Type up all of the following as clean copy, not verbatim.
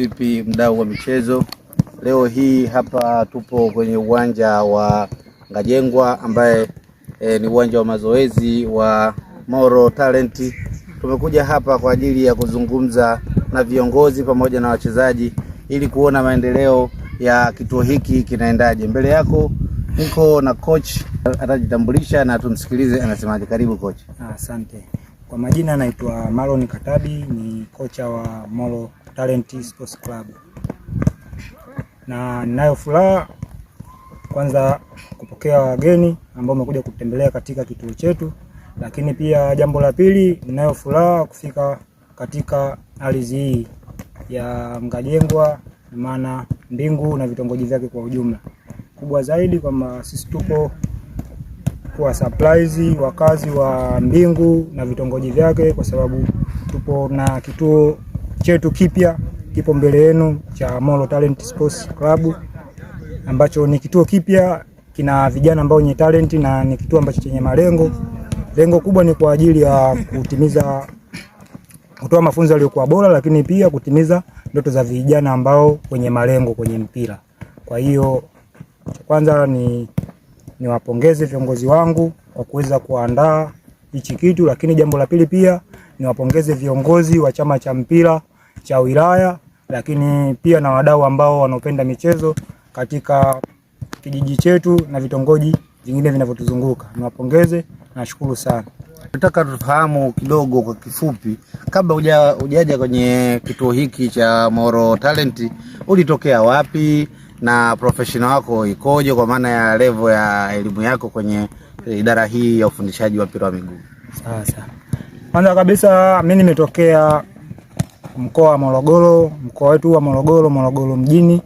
Vipi mdau wa michezo? Leo hii hapa tupo kwenye uwanja wa Ngajengwa ambaye ni uwanja wa mazoezi wa Moro Talent. Tumekuja hapa kwa ajili ya kuzungumza na viongozi pamoja na wachezaji ili kuona maendeleo ya kituo hiki kinaendaje. Mbele yako niko na coach, atajitambulisha na tumsikilize anasemaje. Karibu coach. Asante. Kwa majina naitwa Marlon Katabi, ni kocha wa Moro Talent Sports Club, na ninayo furaha kwanza kupokea wageni ambao wamekuja kutembelea katika kituo chetu, lakini pia jambo la pili, ninayo furaha kufika katika ardhi hii ya Ngajengwa, maana Mbingu na vitongoji vyake kwa ujumla. Kubwa zaidi kwamba sisi tupo kuwa surprise wakazi wa Mbingu na vitongoji vyake, kwa sababu tupo na kituo chetu kipya kipo mbele yenu cha Moro Talent Sports Club, ambacho ni kituo kipya, kina vijana ambao wenye talent na ni kituo ambacho chenye malengo. Lengo kubwa ni kwa ajili ya kutimiza kutoa mafunzo yaliyokuwa bora, lakini pia kutimiza ndoto za vijana ambao wenye malengo kwenye mpira. Kwa hiyo cha kwanza ni niwapongeze viongozi wangu kwa kuweza kuandaa hichi kitu, lakini jambo la pili pia niwapongeze viongozi wa chama cha mpira cha wilaya, lakini pia na wadau ambao wanaopenda michezo katika kijiji chetu na vitongoji vingine vinavyotuzunguka. Niwapongeze, nashukuru sana. Nataka tufahamu kidogo kwa kifupi, kabla hujaja kwenye kituo hiki cha Moro Talent, ulitokea wapi na professional wako ikoje, kwa maana ya level ya elimu yako kwenye idara hii ya ufundishaji wa mpira wa miguu? Sasa kwanza kabisa mimi nimetokea mkoa wa Morogoro, mkoa wetu wa Morogoro, Morogoro mjini.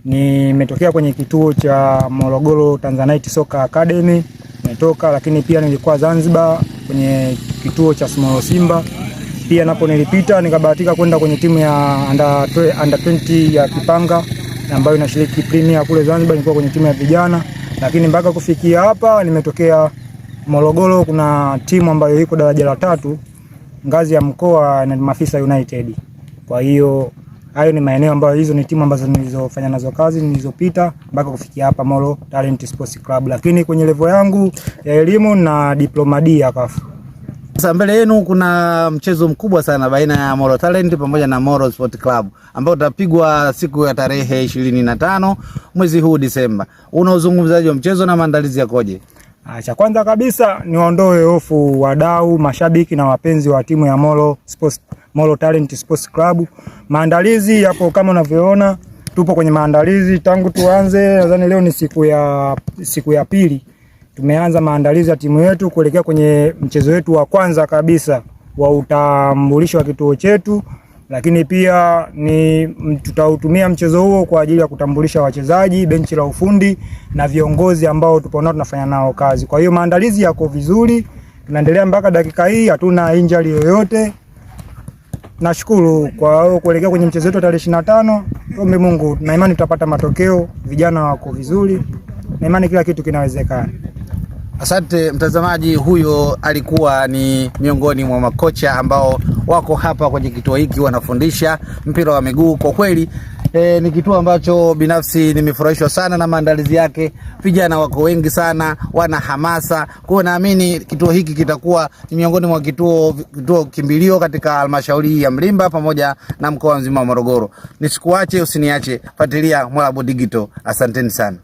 Nimetokea kwenye kituo cha Morogoro Tanzanite Soccer Academy nimetoka, lakini pia nilikuwa Zanzibar kwenye kituo cha Small Simba pia napo nilipita, nikabahatika kwenda kwenye timu ya under 20 ya Kipanga ambayo inashiriki Premier kule Zanzibar. Nilikuwa kwenye timu ya vijana, lakini mpaka kufikia hapa nimetokea Morogoro. Kuna timu ambayo iko daraja la tatu ngazi ya mkoa na Mafisa United. Kwa hiyo hayo ni maeneo ambayo hizo ni timu ambazo nilizofanya nazo kazi nilizopita mpaka kufikia hapa Moro Talent Sports Club, lakini kwenye level yangu ya elimu na diploma D ya CAF. Sasa mbele yenu kuna mchezo mkubwa sana baina ya Moro Talent pamoja na Moro Sport Club ambao utapigwa siku ya tarehe 25 mwezi huu Disemba. Una uzungumzaji wa mchezo na maandalizi yakoje? Cha kwanza kabisa niwaondoe hofu wadau, mashabiki na wapenzi wa timu ya Moro Talent Sports Club. Maandalizi yapo kama unavyoona, tupo kwenye maandalizi tangu tuanze, nadhani leo ni siku ya pili. Tumeanza maandalizi ya timu yetu kuelekea kwenye mchezo wetu wa kwanza kabisa wa utambulisho wa kituo chetu, lakini pia ni tutautumia mchezo huo kwa ajili ya kutambulisha wachezaji, benchi la ufundi na viongozi ambao tupo nao tunafanya nao kazi. Kwa hiyo maandalizi yako vizuri, tunaendelea mpaka dakika hii, hatuna injury yoyote. Nashukuru kwa kuelekea kwenye mchezo wetu tarehe 25. Tuombe Mungu na imani tutapata matokeo, vijana wako vizuri na imani kila kitu kinawezekana. Asante mtazamaji, huyo alikuwa ni miongoni mwa makocha ambao wako hapa kwenye kituo hiki wanafundisha mpira wa miguu. Kwa kweli ni kituo ambacho binafsi nimefurahishwa sana na maandalizi yake. Vijana wako wengi sana, wana hamasa. Kwa hiyo naamini kituo hiki kitakuwa ni miongoni mwa kituo kimbilio katika halmashauri ya Mlimba pamoja na mkoa mzima wa Morogoro. Nisikuache, usiniache, fuatilia Mwalabu Digital. Asanteni sana.